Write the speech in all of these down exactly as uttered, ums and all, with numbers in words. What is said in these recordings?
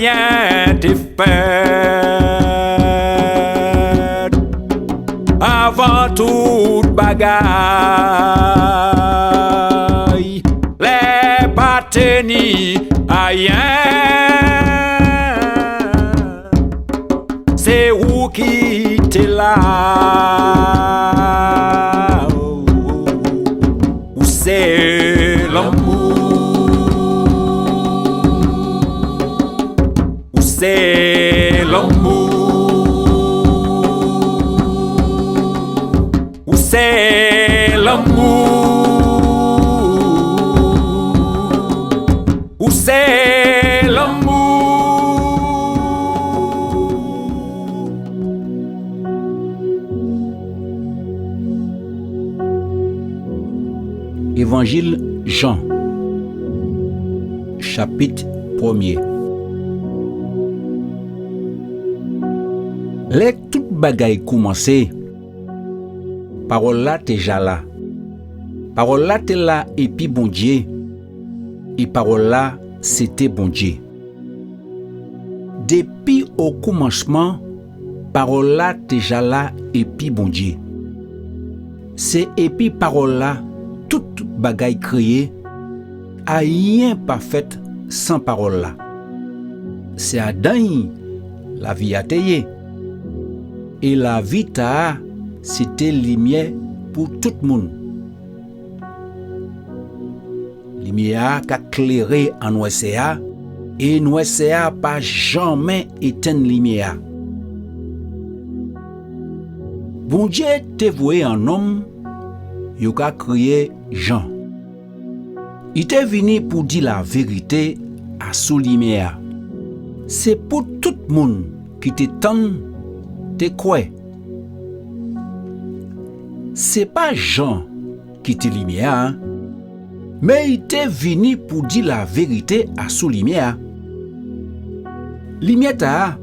Ayen té fet avan tout bagay. Lè pa té ni ayen, sé ou ki té la. Ou sé lanmou. Ou sé lanmou. Ou sé lanmou. Ou sé lanmou. Évanjil Jan, chapit prèmié. Lè tout bagay koumansé, Pawol-la té ja la. Pawol-la té la épi Bondié, é Pawol-la sé té Bondié. Dépi o koumansman, Pawol-la té ja la épi Bondié. Sé épi Pawol-la tout bagay kréyé, ayen pa fet san Pawol-la. Sé adan'y lavi-a té yé, é lavi-tala sé té limiè pou tout moun. Limiè-a ka kléré an nwèsè-a, é nwèsè-a pa janmen étenn limiè-a. Bondié té voyé an nonm yo ka kriyé Jan. I té vini pou di lavérité asou limiè-a. Sé pou tout moun ki té tann té kwè. Sé pa Jan ki té limiè-a, men i té vini pou di lavérité asou limiè-a. Limiè-tala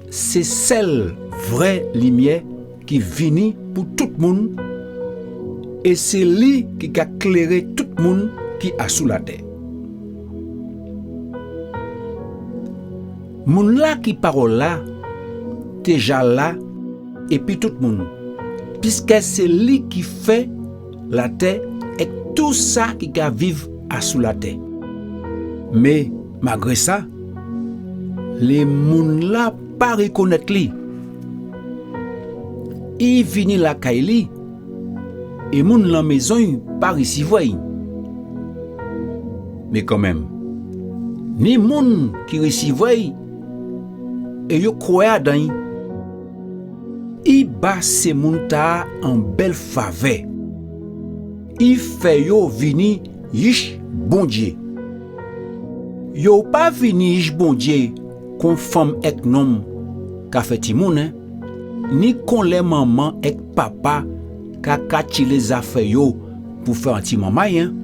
sé sel vré limiè ki vini pou tout moun, é sé li ki ka kléré tout moun ki asou latè. Moun-la ki Pawol-la té ja la épi tout moun, piskè sé li ki fè latè ek tou sa ki ka viv asou latè. Men magré sa, lé moun-la pa rikonnet li. I vini lakay li, é moun lanmézon'y pa risivwè'y. Men kanmenm, ni moun ki risivwè'y, é yo kwè adan'y. I ba sé moun-tala an bel favè. I fè yo vini yich Bondié. Yo pa vini yich Bondié kon fanm ek nonm ka fè timoun, en, ni kon lé manman ek papa ka katjilé zafè yo pou fè an ti manmay, en.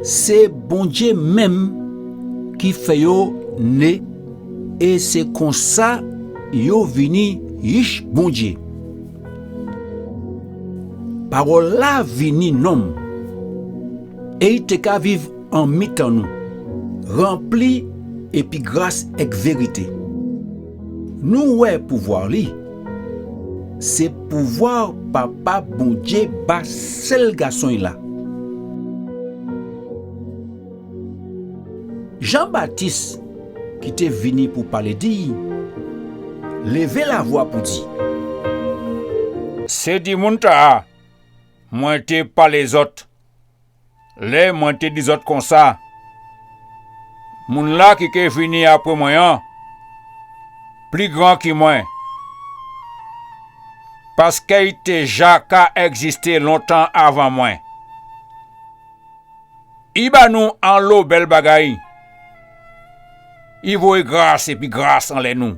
Sé Bondié menm ki fè yo né, é sé konsa yo vini yich Bondié. Pawol-la vini nonm, é i té ka viv an mitan nou, ranpli épi gras ek vérité. Nou wè pouvwa li. Sé pouvwa Papa Bondié ba sel gason'y la. Jan Batis ki té vini pou palé di'y, lévé lavwa pou di: Sé di moun-tala mwen té palé zot lè mwen té di zot konsa: Moun-la ki ké vini apré mwen an pli gran ki mwen, paskè i té ja ka ekzisté lontan avan mwen. I ba nou anlo bel bagay. I voyé gras épi gras anlè nou.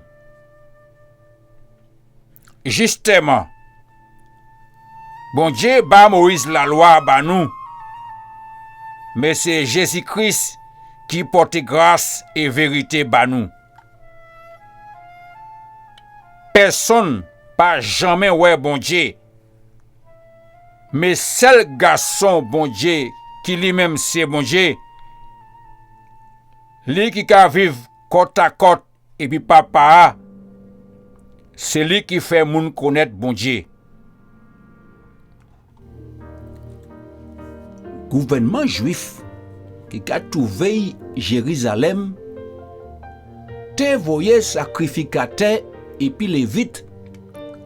Jistèman, Bondié ba Moyiz lalwa ba nou, men sé Jézi Kris ki pòté gras é vérité ba nou. Pèsonn pa janmen wè Bondié, men sel Gason Bondié ki li menm sé Bondié, li ki ka viv kòtakòt épi Papa a, sé li ki fè moun konnèt Bondié. Gouvènman jwif ki ka twouvé'y Jérizalèm té voyé sakrifikatè épi Lévit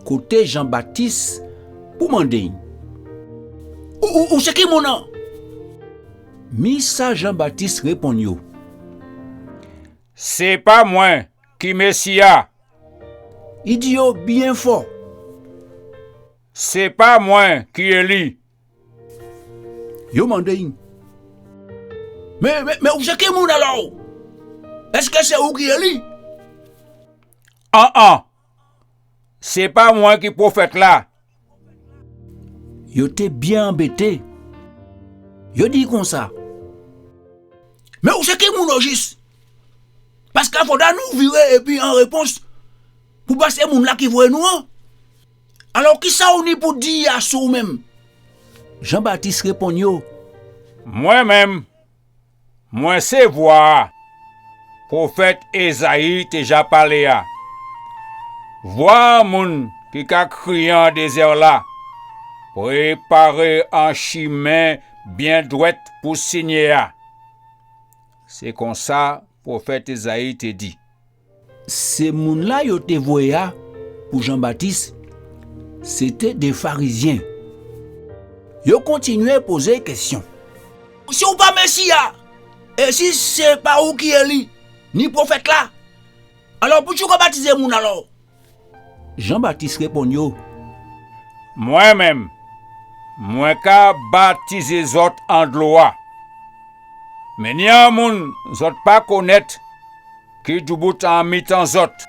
koté Jan Batis pou mandé'y : « Ou, ou, ou sé ki moun-an ? » Mi sa Jan Batis réponn yo : « Sé pa mwen ki Mési a. » I di yo byen fò : « Sé pa mwen ki Éli. » Yo mandé'y : « Mé, mé, mé ou sé ki moun alò ? Èské sé ou ki Éli ? » « An-an, sé pa mwen ki pwofèt-la. » Yo té byen anbété. Yo di konsa : « Mé ou sé ki moun ojis ? Paské fodra nou viré épi an répons pou ba sé moun-la ki voyé nou an. Alò, kisa ou ni pou di asou ou menm ? » Jan Batis réponn yo : « Mwen menm, mwen sé vwa a pwofèt Ézayi té ja palé a. Vwa a moun ki ka kriyé an dézè-la : préparé an chimen byen dwèt pou Sényè a. » Sé konsa pwofèt Ézayi té di. Sé moun-la yo té voyé a pou Jan Batis, sé té dé Farizyen. Yo kontinyé pozé kèsyon : « Si ou pa Mési a, é si sé pa ou ki Éli, ni pwofèt-la, alò poutji ou ka batizé moun alò ? » Jan Batis réponn yo : « Mwen menm, mwen ka batizé zòt an dlo a. Mé ni an moun zòt pa konnèt ki doubout an mitan zòt.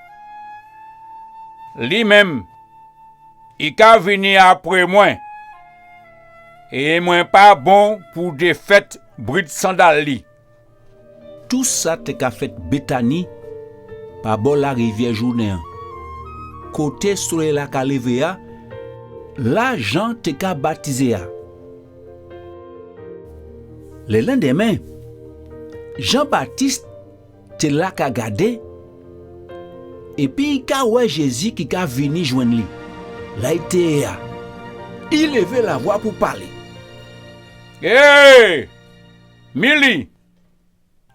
Li menm, i ka vini apré mwen, é mwen pa bon pou défèt brid sandal li. » Tousa té ka fèt Bétani, pa bò larivyè Jouden an, koté solèy-la ka lévé a, la Jan té ka batizé a. Lèlandèmen, Jan Batis té la ka gadé, épi i ka wè Jézi ki ka vini jwenn li, la i té yé a. I lévé lavwa pou palé : « É, mi li,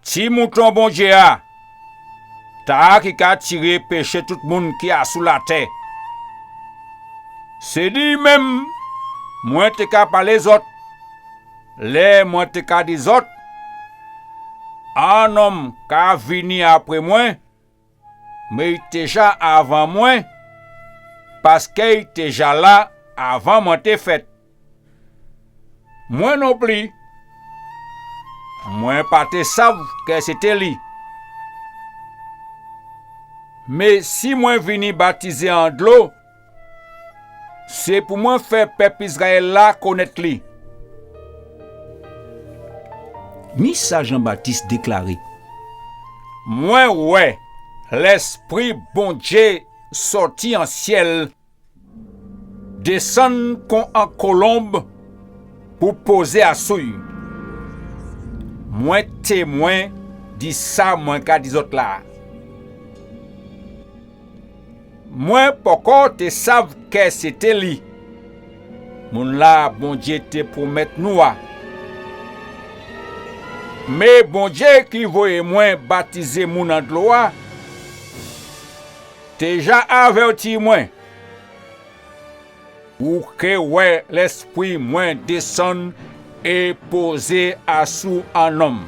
Ti Mouton Bondié a, ta-a ki ka tiré péché tout moun ki asou latè. Sé li menm mwen té ka palé zòt, lè mwen té ka di zòt : An nonm ka vini apré mwen, mé i té ja avan mwen, paské i té ja la avan mwen té fèt. Mwen nonpli, mwen pa té sav kè sé té li. Mé si mwen vini batizé an dlo, sé pou mwen fè pèp Izrayèl la konnèt li. » Mi sa Jan Batis déklaré : « Mwen wè Lèspri Bondié sòti an sièl, désann kon an kolonb pou pozé asou'y. Mwen témwen di sa mwen ka di zòt la a. Mwen pòkò té sav kè sé té li, moun-la Bondié té pwomèt nou a. Mé Bondié ki voyé mwen batizé moun an dlo a, té ja avèti mwen : Ou ké wè Lèspri mwen désann é pozé asou an nonm.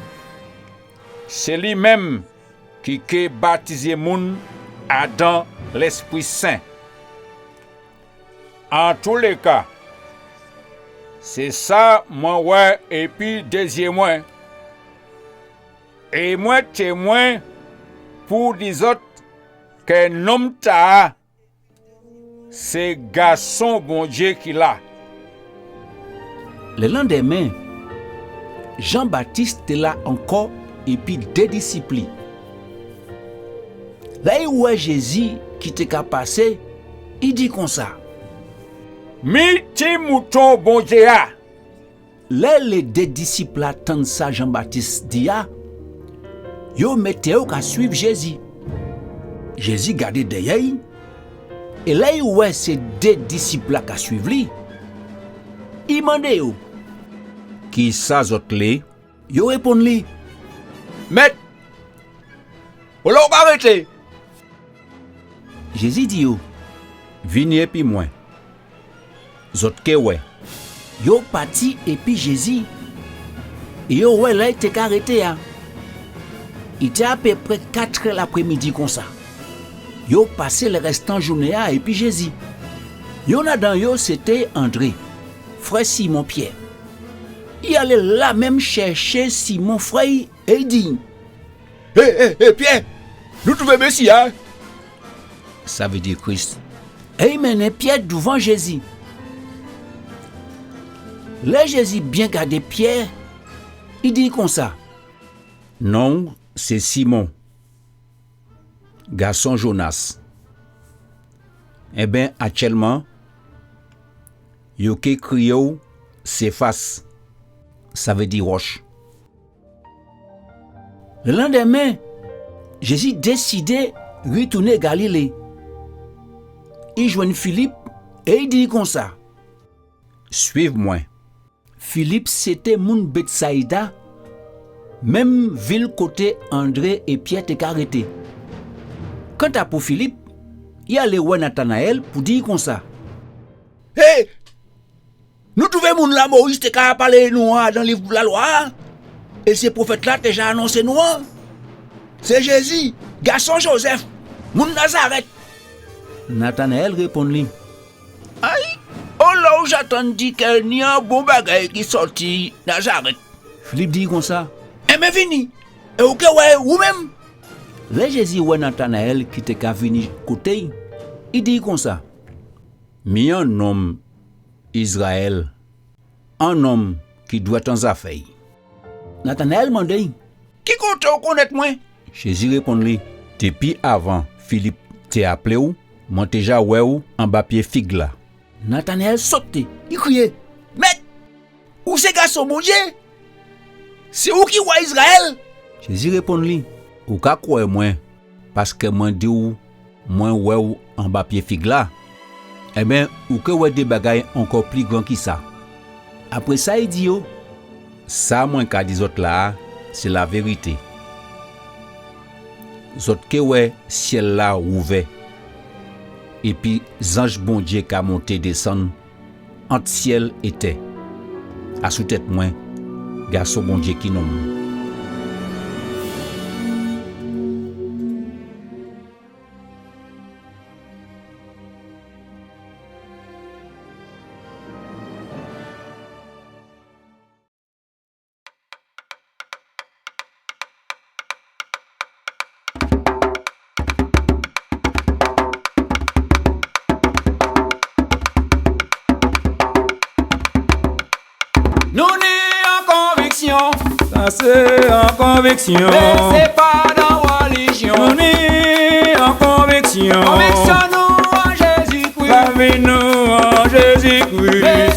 Sé li menm ki ké batizé moun adan Lèspri Sen. Antouléka, sé sa mwen wè épi dé zyé mwen, é mwen témwen pou di zòt kè nonm-tala sé Gason Bondié ki la. » Lèlandèmen, Jan Batis té la ankò épi dé disip li. Lè i wè Jézi ki té ka pasé, i di konsa : « Mi Ti Mouton Bondié a ! » Lè lé dé disip-la tann sa Jan Batis di a, yo mété yo ka suiv Jézi. Jézi gadé dèyè'y, é lè i wè sé dé disip-la ka suiv li, i mandé yo : « Kisa zòt lé ? » Yo réponn li : « Mèt, ola ou ka rété ? » Jézi di yo : « Vini épi mwen, zòt ké wè. » Yo pati épi Jézi, é yo wè la i té ka rété a. I té apéprè katrè laprémidi konsa. Yo pasé lèrèstan jouné-a épi Jézi. Yonn adan yo sé té André, frè Simon Pyè. I alé lamenm chèché Simon frè'y é i di : « É, é, é, Pyè, nou twouvé Mési-a », sa vé di Kris. É i mennen Pyè douvan Jézi. Lè Jézi byen gadé Pyè, i di'y konsa : « Non'w sé Simon, gason Jonas. Enben, atjèlman, yo ké kriyé'w Séfas, sa vé di wòch. » Lèlandèmen, Jézi désidé ritounen Galilé. I jwenn Filip é i di'y konsa : « Suiv mwen. » Filip sé té moun Bètsayida, menm vil koté André é Pyè té ka rété. Kanta pou Filip, i alé wè Natanayèl pou di'y konsa : « É, nou twouvé moun-la Moyiz té ka palé nou an adan liv Lalwa-a, é sé pwofèt-la té ja anonsé nou an. Sé Jézi, gason Jozèf, moun Nazarèt. » Natanayèl réponn li : « Ay, ola ou ja tann di ké ni an bon bagay ki sòti Nazarèt ? » Filip di'y konsa : « Enben vini, é ou ké wè ou menm. » Lè Jézi wè Natanayèl ki té ka vini koté'y, i di'y konsa : « Mi an nonm Izrayèl, an nonm ki dwèt an zafè'y. » Natanayèl mandé'y : « Ki koté ou konnèt mwen ? » Jézi réponn li : « Dépi avan Filip té aplé'w, mwen té ja wè'w anba pyé fig-la. » Natanayèl soté, i kriyé : « Mèt, ou sé Gason Bondyé ! Sé ou ki wa Izrayèl ! » Jézi réponn li : « Ou ka kwè mwen paskè mwen di'w mwen wè'w anba pyé fig-la ? Enben, ou ké wè dé bagay ankò pli gran ki sa. » Apré sa, i di yo : « Sa mwen ka di zòt la a sé lavérité. Zòt ké wè syèl-la ouvè, épi zanj Bondyé ka monté désann ant syèl é tè, asou tèt mwen, Gason Bondyé ki nonm.» Nou ni an konviksyon. Sa sé an konviksyon. Mé sé pa dan rèlijyon. Nou ni an konviksyon. Konviksyon nou an Jézikri. Lavi nou an Jézikri. Mé